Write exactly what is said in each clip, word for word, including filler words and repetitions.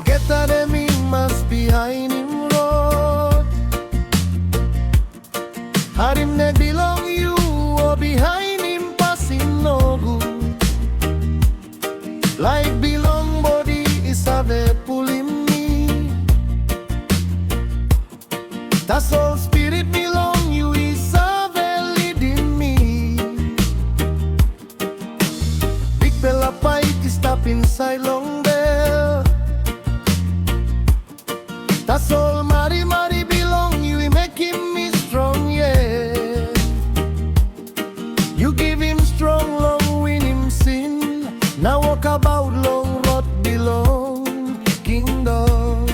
Olgeta de mi mas bihainim rot. Harim nek bilong yu, o bihainim pasin nogut. Laik bilong bodi i save pulim mi. Tasol spirit bilong yu i save lidim mi. Bikpela pait i stap insait long bel. Tasol marimari bilong yu i mekim mi strong yet. Yu givim strong long winim sin, na wokabaut long rot bilong kingdom.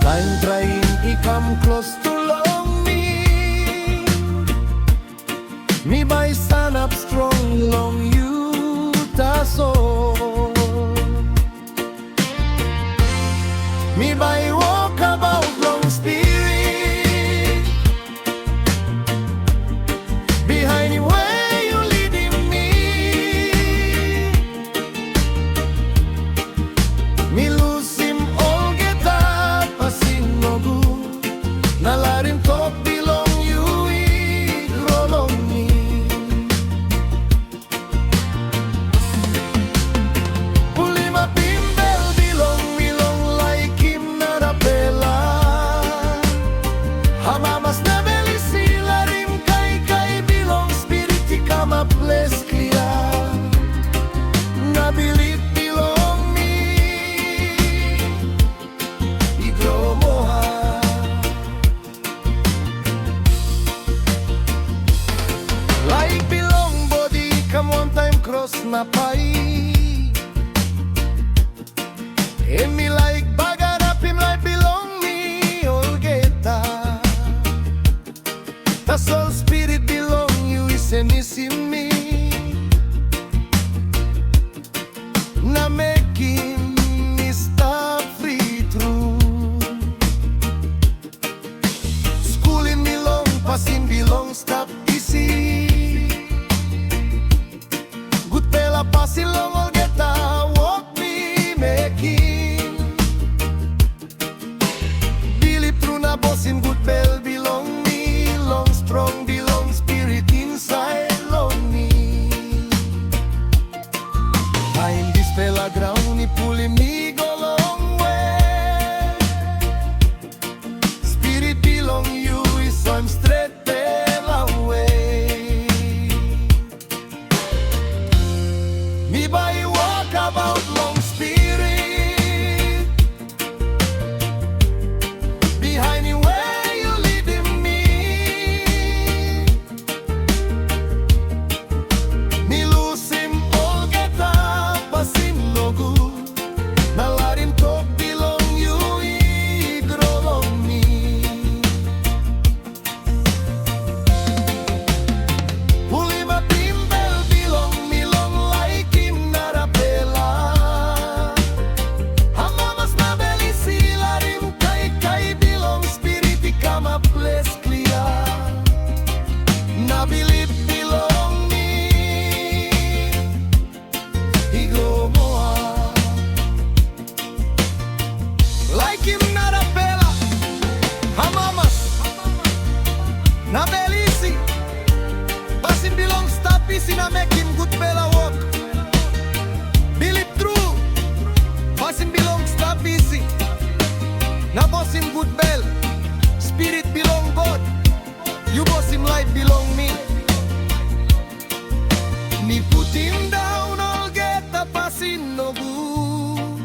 Taim traim i kam klostu long mi, mi bai sanap strong long yu tasol. Mi bai wokabaut long spirit, bihainim we yu lidim mi. Mi lusim olgeta pasin nogut, na larim tok bilong yu i gro long mi. Pulimapim bel bilong mi long laikim narapela. Amamas na bel isi, larim kaikai bilong spirit i kamap ples klia. Na bilip bilong mi i gro moa. Laik bilong bodi i kam wantaim kros na pait. Em i laik bagarapim laip bilong mi olgeta. Tasol spirit bilong yu i senisim mi, na mekim mi stap fri tru. Skulim mi long pasin bilong stap isi. Gutpela pasin long olgeta wok mi mekim. Bilip tru na bosim gut bel bilong mi long strong bilong spirit insait long mi. Taim dispela graun i pulim mi go longwe, spirit bilong yu i soim stretpela we. Mi bai wokabaut long spirit, bihainim we yu lidim mi. Mi lusim olgeta pasin nogut, na larim tok bilong yu i gro long mi. Pulimapim bel bilong mi long laikim narapela. Amamas na bel isi, larim kaikai bilong spirit i kamap ples klia. Na bilip bilong mi i gro moa. Laikim narapela, amamas, na bel isi, pasin bilong stap isi na mekim gutpela wok. Bilip tru, pasin bilong stap isi, na bosim gut bel. Spirit bilong God, yu bosim laip bilong mi. Mi putim daun olgeta pasin nogut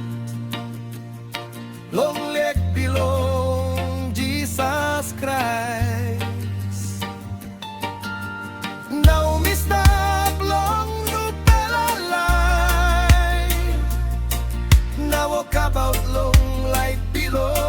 long lek bilong Jisas Krais. Nau mi stap long nupela lain, na wokabaut long laip bilong